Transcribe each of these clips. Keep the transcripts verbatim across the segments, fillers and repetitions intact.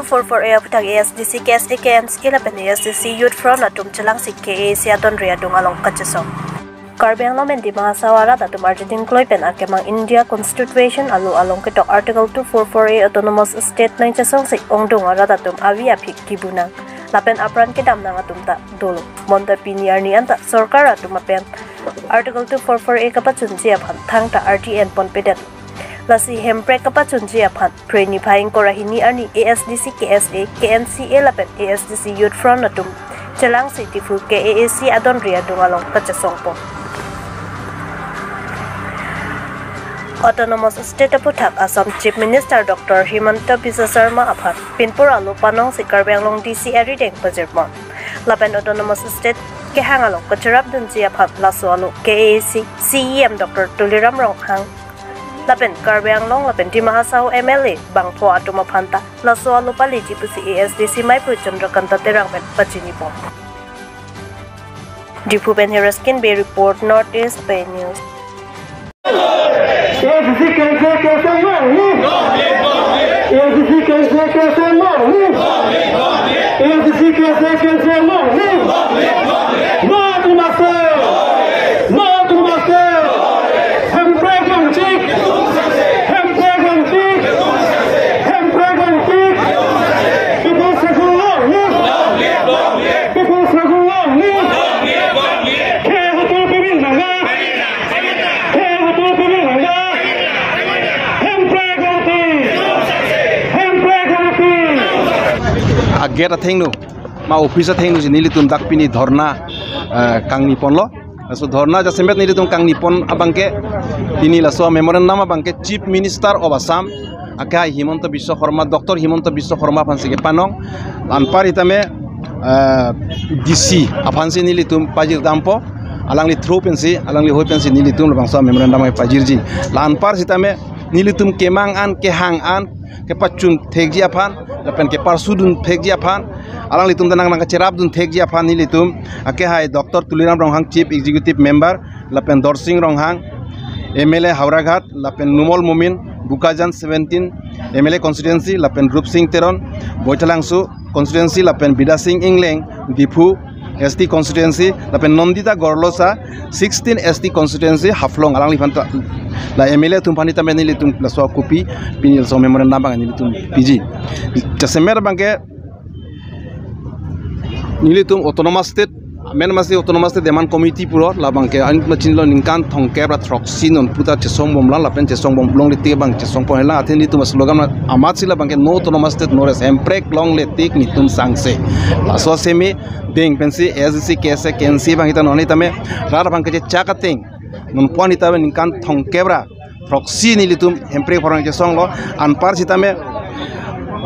four four A aputhak A S D C, K S A, K N C A lapen A S D C Youth Front atum chelangsi K A A C adonri adung along kachesong. Karbi Anglong pen Dima Hasao arat atum arjuding kloi pen akemang India Constitution alo along ketok Article two four four A Autonomous State nangchesongsi ongdung arat atum avi aphi kibunang lapen apran kedamnang atum ta dolo. Bonta pini arni anta sorkar atum apen Article two four four A kapachunji aphan thangta ardi enponpedet. Lasi Hemprek kapachunji aphan Phre niphai ingkoi ra hini arni A S D C, K S A, K N C A lapen A S D C Youth Front atum chelangsi Diphu K A A C adonri adung along kachesongpo. Autonomous State aputhak Assam Chief Minister Doctor Himanta Biswa Sarma aphan pinpur alo panongsi Karbi Anglong D C arideng pajirpon. Lapen Autonomous State kehang along kacherapdunji aphan laso alo K A A C C E M Doctor Tuliram Ronghang lapen Karbi Anglong lapen Dima Hasao M L A bangpho atum aphanta laso alo paleji pusi A S D C maiphu Chandrakanta Terang pen pachinipon. Diphu pen Hereskin Bey report, North East Pei News. A S D C cancel, cancel, long live! A S D C cancel, cancel, long live! A S D C cancel, cancel, long live! No to master! No to master! Hemprek longchik! Hemprek longchik! Hemprek longchik! People's struggle long live! People's struggle long live! Khei hato pibing nangga! Khei hato pibing nangga! Hemprek longchik! Hemprek longchik! A gate athengno, ma office athengno si nelitum dak pini dhorna, eh, kangniponlo. Laso dhorna jasemet nelitum kangnipon abangke, pini laso memorandum abangke Chief Minister of Assam, akehai Himanta Biswa Sarma, Doctor Himanta Biswa Sarma aphansi kepanong. Anpar sitame, eh, D C aphansi nelitum pajirdampo. Alangli through pensi, alangli hoi pensi nelitum labangso memorandum pajirji. La anpar sitame nelitum kemang an, kehang an, kepachun thekji aphan, lapen keparsudun thekji aphan, alanglitum ta nang nangkacherapdun thekji aphan nelitum akehai Doctor Tuliram Ronghang, Chief Executive Member, lapen Dorsing Ronghang, M L A Howraghat, lapen Numal Momin, Bokajan seventeen M L A constituency, lapen Rupsing Teron, Baithalangso constituency, lapen Bidya Sing Engleng, Diphu S T constituency, lapen Nandita Gorlosa, sixteen S T constituency, Haflong, alangliphan ta la M L A atum aphan sitame nelitum laso kopi, pini laso memorandum abang nelitum piji. Jasemet abangke nelitum Autonomous State, amen masi Autonomous State Demand Committee pulo, labangke an machinlo ningkan thomkep ra throksi non puta chesongbomlang, lapen chesongbomlongle tik abang chesongpon helang, athe nelitum slogan amatsi labangke no Autonomous State, no rest, Hemprek longle tik netum sangse. Laso semi deng pensi A S D C, K S A, K N C A abang sita non sitame rat abang kechechak ateng, nonpu an sitame ningkan thomkep ra throksi nelitum Hemprek apharman chesonglo, anpar sitame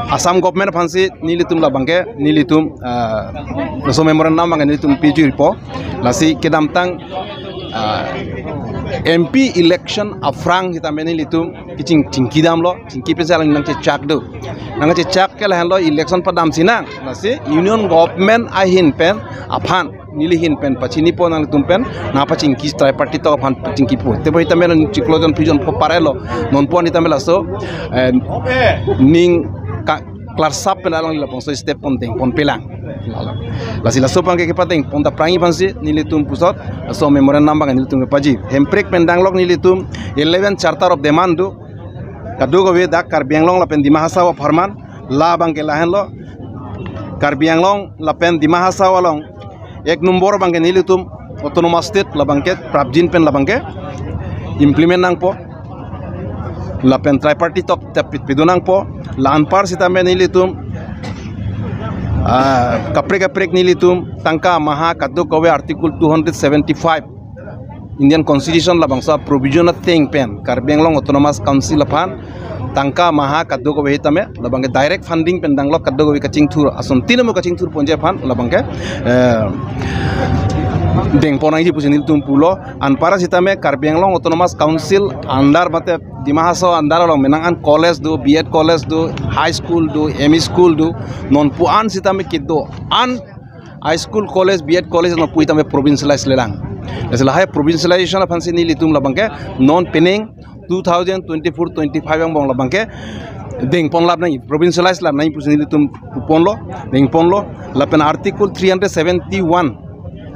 Assam government aphansi nelitum labangke, nelitum, ah, laso memorandum abangke nelitum pijirpo. Lasi kedamtang, ah, M P election aphrang sitame nelitum keching chingkidamlo, chingki pensi alang nangchechak do. Nangchechak ke lahenlo election padamsinang. Lasi Union Government ahin pen aphan neli ahin pen pachinipo, nangtum pen nangpachingki, tripartite talk aphan pachingkipo. Teboi sitame nang chiklo jon phijon pho parelo. Nonpu an sitame laso, eh, ning ka klarsap pen alangli labangso step pon dengponpelang. Lalo. Lasi laso abangke kepadengpon ta prangji aphansi nelitum pusot laso memorandum abang nelitum kepaji. Hemprek pen danglok nelitum eleven Charter of Demand do. Kadokave dak Karbi Anglong lapen Dima Hasao apharman, labangke lahenlo. Karbi Anglong lapen Dima Hasao along ek nombor abangke nelitum Autonomous State labangke prapjin pen labangke implement nangpo. Lapen tripartite talk ta pit pido nangpo. La anpar sitame nelitum, ah, kaprek kaprek nelitum tangka maha kadokave Article two hundred seventy-five Indian Constitution labangso provision ateng pen Karbi Anglong Autonomous Council aphan tangka maha kadokave sitame labangke direct funding pen danglok, kadokave kachingthur ason tinamo kachingthurponji aphan labangke, eh, dengpon nangji pusi nelitum pulo. Anpar sitame Karbi Anglong Autonomous Council under mate Dima Hasao under along menang an college do, B Ed college do, high school do, M E school do, nonpu an sitame kedo an high school, college, B Ed college nonpu sitame provincialize lelang. Lasi lahai provincialization aphansi nelitum labangke non penang two thousand twenty-four twenty-five angbong labangke dengpon lap nangji, provincialize lap nangji pusi nelitum ponlo, dengponlo. Lapen Article three hundred seventy-one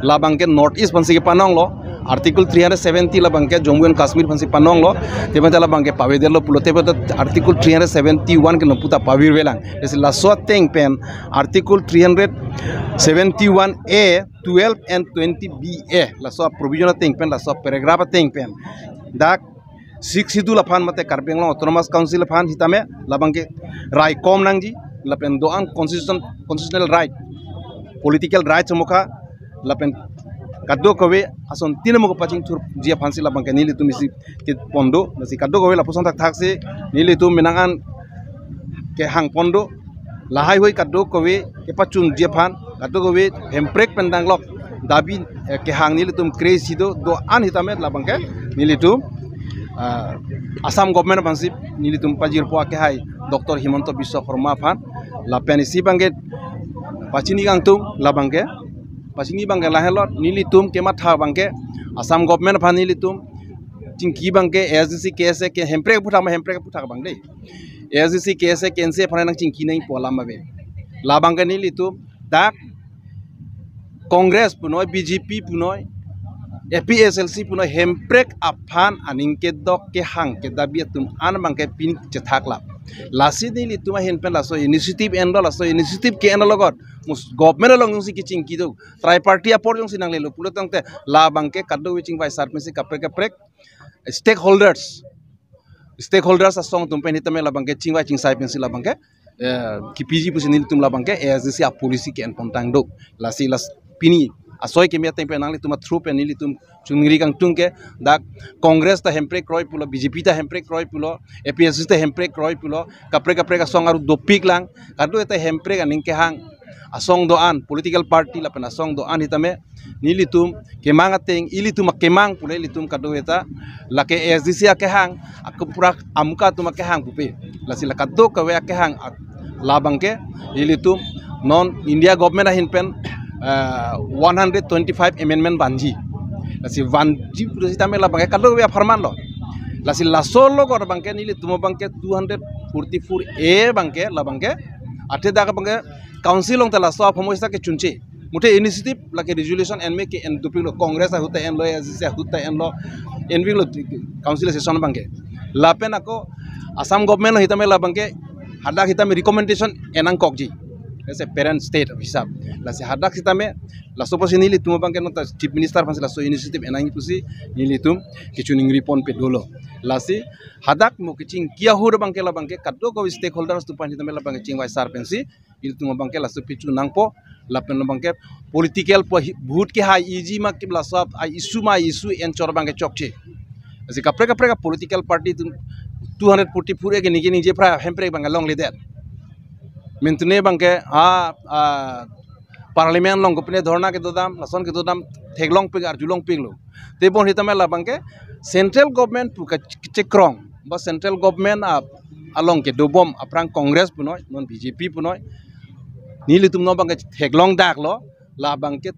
labangke North East aphansi kepanonglo, Article three hundred seventy labangke Jammu and Kashmir aphansi panonglo, tebenta labangke pavedetlo pulo, tebenta Article three hundred seventy-one ke nonputa pavirvelang. Lasi laso ateng pen Article three hundred seventy-one A, twelve and twenty B A, laso provision ateng pen, laso paragraph ateng pen dak Sixth Schedule aphan mate Karbi Anglong Autonomous Council aphan hitame labangke raikom nangji, lapen do-an constitution, constitutional right, political right somokha, lapen kadokave asontin mo kepachingthurji aphansi labangke nelitum isi kepondo, lasi kadokave lapuson thakthaksi nelitum menang an kehang pondo, lahaihui kadokave kepachunji aphan, kadokave hemprek pen danglok dabi, eh, kehang nelitum kre-isi do, do-an hitame labangke nelitum, ah, Assam government aphansi nelitum pajirpo akehai Doctor Himanta Biswa Sarma aphan, lapen isi abangke pachini kangtung labangke, pachini abangke lahenlo, nelitum kematha abangke Assam government aphan nelitum chingki abangke A S D C, K S A, ke hemprek aphuthak ma, hemprek aphuthak abang dei. A S D C, K S A, K N C A aphan nangchingki nangpo alam ave. Labangke nelitum dak Congress punoi, B J P punoi, A P H L C punoi, hemprek aphan aning kedok kehang kedabi atum an abangke pini chethak lap. Lasi nelitum ahin pen laso initiative enlo, laso initiative ke-enlo logot mus government along jongsi kechingki do, tri-party apor jongsi nanglelo pulo tangte labangke kadokave chingvai sar pensi kaprek kaprek stakeholders, stakeholders asong atum pen hitame labangke chingvai chingsai pensi labangke, eh, kipiji pusi nelitum labangke A S D C a-policy ke-enpon tangdok. Lasi las pini asoi keme ateng pen nanglitum a-through pen nelitum chuningri kangtung ke dak Congress ta hemprek kroi pulo, B J P ta hemprek kroi pulo, A P H L C ta hemprek kroi pulo, kaprek kaprek asong aru dopik lang, kadokave ta hemprek aning kehang asong do-an, political party lapen asong do-an hitame nelitum kemang ateng, ilitum akemang pule ilitum kadokave ta lake A S D C akehang, akeprak amuka atum akehang pupe. Lasi la kadokave akehang ak-, labangke ilitum non India government ahin pen, eh, one hundred twenty-five amendment vanji. Lasi vanji pulo sitame labangke kadokave apharman lo. Lasi laso logot abangke nelitum abangke two hundred forty-four A abangke labangke athe dak abangke council along ta laso aphomoista kechunche. Muthe initiative lake resolution enme ke-en dopiklo, Congress ahut ta enlo, A S D C ahut ta enlo, enviklo council session abangke. Lapen ako Assam government lo hitame labangke hadak hitame recommendation en nangkokji. As a parent state of hisab. Lasi hadak hitame laso pusi nelitum abangke nonta Chief Minister aphansi laso initiative en nangji pusi nelitum kechuningri ponpe dolo. Lasi hadak mo kechingki ahut abangke labangke kadokave stakeholders atum aphan hitame labangke chingvai sar pensi ilitum abangke laso pichu nangpo, lapen labangke political po hi-, vote kehai iji ma kim laso a-issue ma issue enchor abangke chokche. Lasi kaprek kaprek a-political party atum two hundred forty-four A ke ningje ningje phra hemprek abangke longledet. Mintune abangke a, a, parliament along kopine dhorna kedodam, lason kedodam theklongpik arjulongpiklo. Tebon hitame labangke central government pu kachekrong ba central government a, along kedobom aphrang Congress punoi, non B J P punoi. Nelitum non abangke theklong daklo, labangke